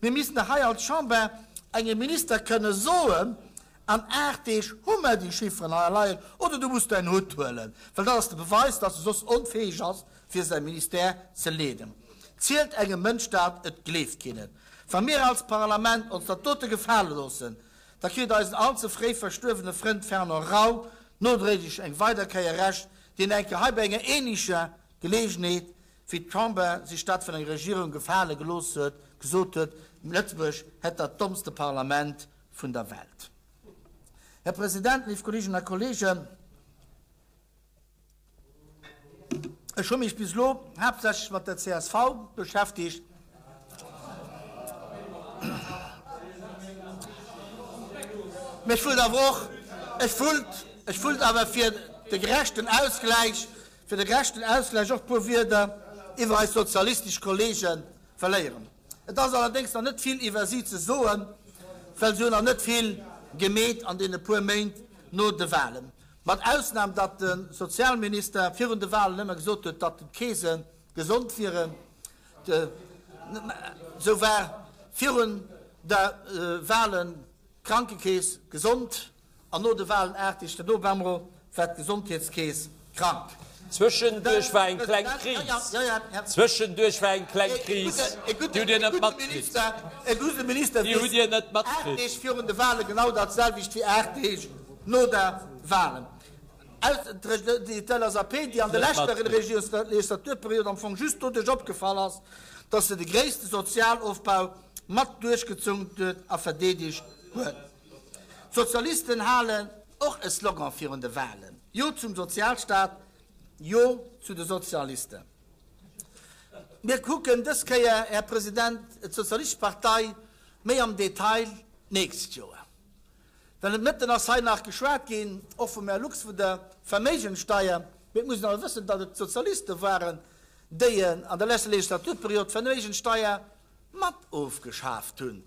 Mir missten dach hei als Chamber engem Minister kënne soen, An 8 Deeg hu mer déi Chifferen hei leien, oder du muss däin Hutt huelen, well dat ass de Beweis, dass e soss onfäeg ass, fir säi Ministère ze leeden. Zielt engem Mënsch dat, et gleeft keen et. Wa mir als Parlament ons dat dote gefale loossen, da kritt eisen allze fréi verstuerwene Frënd Fernand Rau nodréiglech eng weider Kéier Recht, deen eng Kéier hei bei enger ähnlecher Geleegenheet, wéi d'Chamber sech dat vun enger Regierung gefale gelooss huet, gesot huet, Lëtzebuerg hätt dat dommste Parlament vun der Welt. Här President, léif Kolleeginnen a Kolleegen, ech hu mech bis elo haaptsächlech mat der csv beschäftigt. Mee ech wullt awer och, ech wullt, ech wullt awer fir de gerechten Ausgläich, fir de gerechten Ausgläich och e puer Wierder iwwer eis sozialistesch Kollege verléieren. Et ass allerdéngs nach net vill iwwer si ze soen, well si hunn nach net vill gemeet an deene puer Méint no de Wahlen. Mat Ausnam, datt de Sozialminister virun de Wahlen ëmmer gesot huet, datt d'Keese gesond wieren. Esou war virun de Wahlen d'Krankekeess gesond an no de Wahlen, 8 Deeg duerno, bemol war d'Gesondheetskeess krank. Zwëschenduerch war eng kleng Kris. Zwëschenduerch war eng kleng Kris, déi hutt Dir net matkritt. E gudde Minister Déi hutt weess Dir net 8 matkritt. Deeg virun de Wahlen genau dat selwecht wéi 8 Deeg no de Wahlen. D'LSAP, déi an der Net leschter matkritt. Legislaturperiod am Fong just doduerch opgefall ass, datt se de gréisste Sozialofbau mat duerchgezunn huet a verdeedegt huet. D'Sozialisten halen och e Slogan virun de Wahlen, Jo zum Sozialstaat, Jo zu de Sozialisten. Mir kucken dës Kéier, Här President, d'Sozialistesch Partei méi am Detail d'nächst Joer. Well et mëtten ass hei nach geschwat ginn, och vum Här Lux, vun der Verméigenssteier. Mee et muss een awer wëssen, datt et d'Sozialiste waren, déi an der leschter Legislaturperiod d'Verméigenssteier mat ofgeschaaft hunn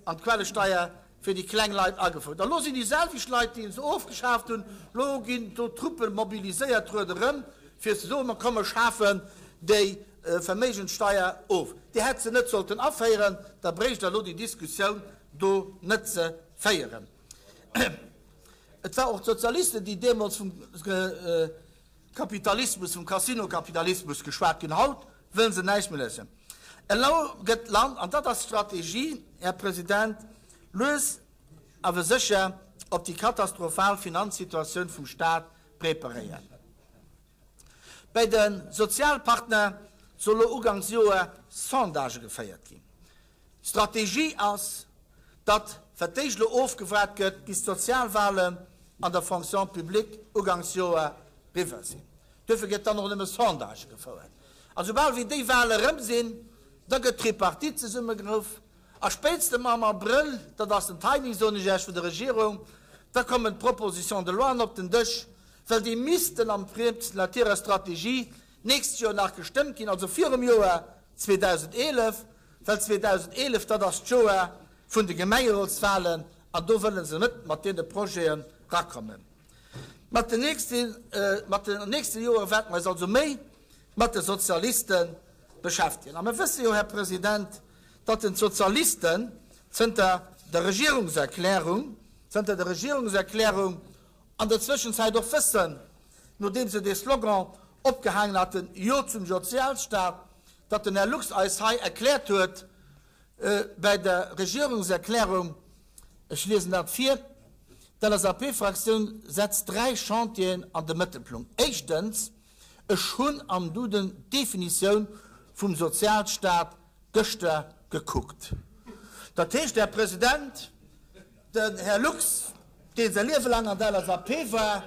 an d'Quellesteier fir déi kleng Leit agefouert. An elo sinn déi selwecht Leit, déi se ofgeschaaft hunn, elo ginn do Truppe mobiliséiert ruederëm, fir ze soen, ma komm mer schafen déi Verméigenssteier of. Dir hätt se net sollten aféieren, da bréicht Der elo déi Diskussioun do net ze féieren. Et war och d'Sozialisten, déi deemools vum Kapitalismus, vum Casino-Kapitalismus geschwat ginn. Haut wëllen se näischt méi lësen. Elo gëtt d'Land, an dat ass d'Strategie, Här President, lues awer sécher op déi katastrophal Finanzsituatioun vum Stat preparéiert. Bei de Sozialpartner soll elo ugangs Joer Sondagë geféiert ginn. D'Strategie ass, datt fir d'éischt elo ofgewaart gëtt, bis d'Sozialwahlen an der Fonction publique ugangs Joer riwwer sinn. Duerfir gëtt dann och nëmme Sondagë gefouert. A soubal wéi déi Wahle erëm sinn, da gëtt d'Tripartite zesummegeruff a spéitstens am Abrëll, dat ass den Timing, soen ech Iech, vun der Regierung, da kommen d'Propositions de loien op den Dësch, well déi missten am Prinzip laut hirer Strategie d'nächst Joer nach gestëmmt ginn, also virum Joer 2011, well 2011, dat ass d'Joer vun de Gemengerotswahlen an do wëlle se net mat deene Projeten rakommen. Mat den nächste Joere wäerte mer eis also méi mat de Sozialiste beschäftegen. A mir wësse jo, Här President, datt den d'Sozialisten zënter der Regierungserklärung, zënter der Regierungserklärung an der Zwëschenzäit och wëssen, nodeem se dee Slogan opgehaangen haten, Jo zum Sozialstaat, datt den Här Lux eis hei erkläert huet bäi der Regierungserklärung, ech liesen dat vir, D'LSAP-Fraktioun setzt 3 Chantieren an de Mëttelpunkt. Éischtens, ech hunn am Duden d'Definitioun vum Sozialstaat gëschter gekuckt. Dat heescht, Här President, den Här Lux, dee säi Liewe laang an der LSAP war,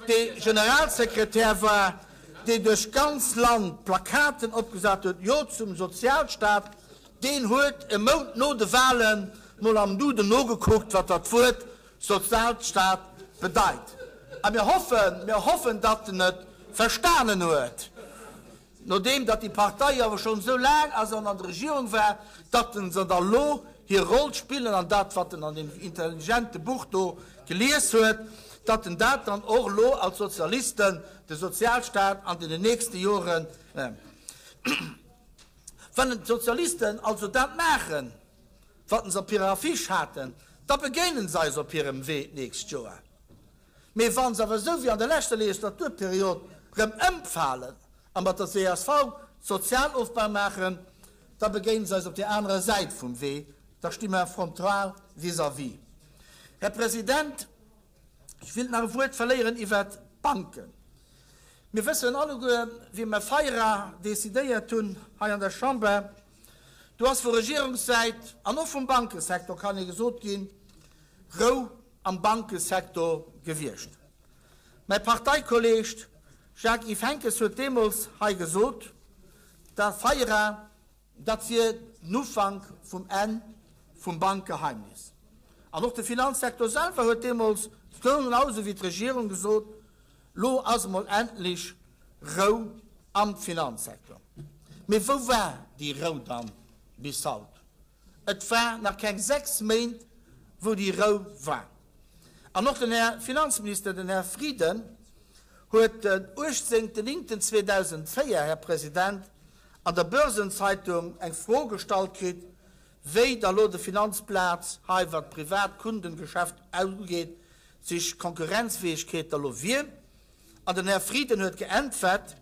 dee Generalsekretär war, deen duerch d'ganz Land Plakaten opgesat huet, Jo zum Sozialstaat, deen huet e Mount no de Wahlen mol am Duden nogekuckt, wat dat Wuert Sozialstaat bedeit. A mir hoffen, mir hoffen, datt en et verstanen huet. Nodeem datt déi Partei awer schonn esou laang ass an an der Regierung war, datt se da lo hir Roll spillen an dat wat en an deem intelligente Buch do gelies huet, datt en dat dann och elo als Sozialisten de Sozialstaat an den nächste Joren, wann d'Sozialisten also dat maachen. wat se op hirer Affiche haten, da begéinen se eis op hirem Wee d'nächst Joer. Mee wa se awer esou wéi an der leschter Legislaturperiod rëm ëmfalen a mat der csv Sozialofbau maachen, da begéinen se eis op där anerer Säit vum Wee, da sti mer frontal vis-à-vis. Här President, ech wéilt nach e Wuert verléieren iwwert d'Banken. Mir wëssen alleguer, wéi mer Feira decidéiert hunn hei an der Chamber, do ass vu Regierungssäit an och vum Bankesektor, kann ee gesot ginn, Rou am Bankesektor gewiescht. Mäi Parteikolleeg Jacques-Yves Henckes huet deemools hei gesot, d'Affaira, dat wier den Ufank vum Enn vum Bankgeheimnis. An och de Finanzsektor selwer huet deemools, genau esou wéi d'Regierung, gesot, Lo ass emol endlech Rou am Finanzsektor. Mee wou war déi Rou dann bis haut? Et war nach keng 6 Méint, wou déi Rou war. An och den Här Finanzminister, den Här Frieden, huet den 18.09.2004, Här President, an der Börsenzeitung eng Fro gestallt kritt, wéi da lo de Finanzplaz hei, wat d'Privatkundengeschäft ugeet, sech Konkurrenzfähigkeet da lo wier. An den Här Frieden huet geäntwert,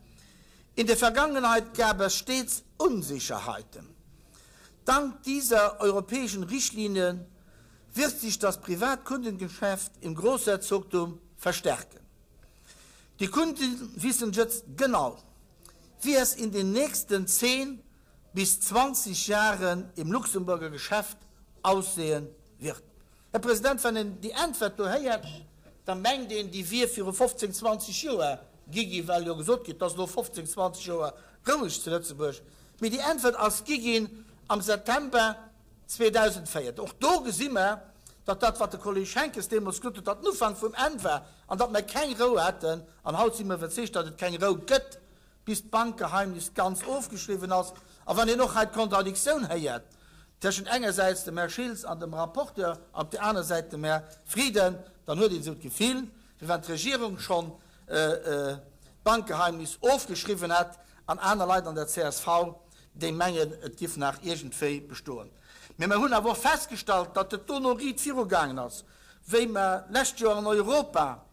In der Vergangenheit gab es stets Unsicherheiten. Dank dieser europäischen Richtlinie wird sich das Privatkundengeschäft im Großherzogtum verstärken. Die Kunden wissen jetzt genau, wie es in den nächsten 10 bis 20 Jahren im Luxemburger Geschäft aussehen wird. Här President, wann een déi Äntwert do héiert, da mengt een, déi wier viru 15, 20 Joer gi ginn, well jo gesot gëtt, et ass elo 15, 20 Joer roueg zu Lëtzebuerg. Mee déi Äntwert ass gi ginn am September 2004. Och do gesi mer, datt dat, wat de Kolleg Henckes deemools gesot huet, datt den Ufank vum Enn war an datt mer keng Rou hätten. An haut si mer iwwerzeegt, datt et keng Rou gëtt, bis d'Bankgeheimnis ganz ofgeschriwwen ass. A wann een och hei d'Kontradiktioun héiert tëschent engersäits dem Här Schiltz an dem Rapporteur an op där aner Säit dem Här Frieden, dann huet een esou d'Gefill, wéi wann d'Regierung schonn d'Bankgeheimnis ofgeschriwwen hätt an aner Leit an der csv, déi mengen, et giff nach iergendwéi bestoen. Mee mer hunn awer och festgestallt, datt et dono riit virugaangen ass, wéi mer d'lescht Joer an Europa,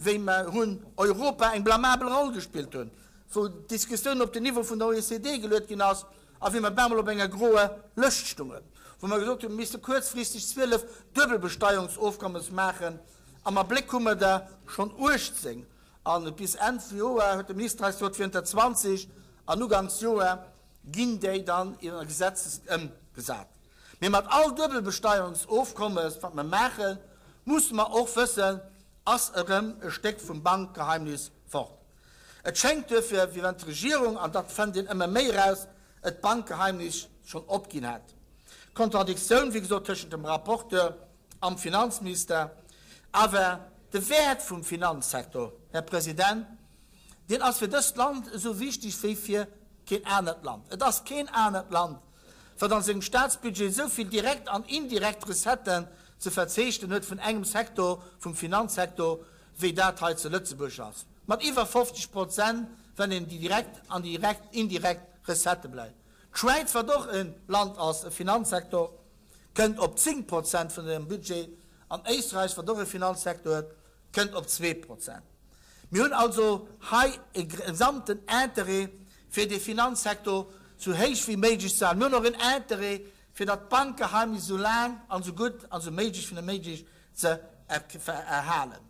wéi mer hunn Europa eng blamabel Roll gespillt hunn, wou d'Diskussioun op den Niveau vun der OECD geluet ginn ass a wéi mer bemol op enger groer Lëscht stungen, wou mer gesot hunn, mir misste kuerzfristeg 12 Duebelbesteierungsofkommes maachen. Am Abléck hu mer der schonn 18 a bis Enn vum Joer, huet de Minister eis gesot, wieren et der 20 an uganks Joer ginn déi dann a Gesetzes ëmgesat. Mee mat all Duebelbesteierungsofkommes, wat mer maachen, musse mer och wëssen, ass erëm e Stéck vum Bankgeheimnis fort. Et schéngt duerfir, wéi wann d'Regierung, an dat fënnt een ëmmer méi eraus, et d'Bankgeheimnis schonn opginn hätt. Kontradiktioun, wéi gesot, tëschent dem Rapporteur am Finanzminister. Awer de Wäert vum Finanzsektor, Här President, deen ass fir dëst Land esou wichteg wéi fir keen anert Land. Et ass keen anert Land, wat an sengem Statsbudget esou vill direkt an indirekt Recetten ze verzeechnen huet vun engem Sektor, vum Finanzsektor, wéi dat hei zu Lëtzebuerg ass, mat iwwer 50 Prozent, wann een déi direkt an déi indirekt Recettë bläit. D'Schwäiz, wat och e Land ass, e Finanzsektor, kënnt op 10 Prozent vun hirem Budget an Éisträich, wat och e Finanzsektor huet, kënnt op zwee Prozent. Mir hunn also hei e gesamten Interêt, fir dee Finanzsektor sou héich wéi méiglech ze halen. Mir hunn och en Interêt, fir datt d'Bankegeheimnis esou laang an esou gutt an esou méiglech wéi méiglech ze erhalen.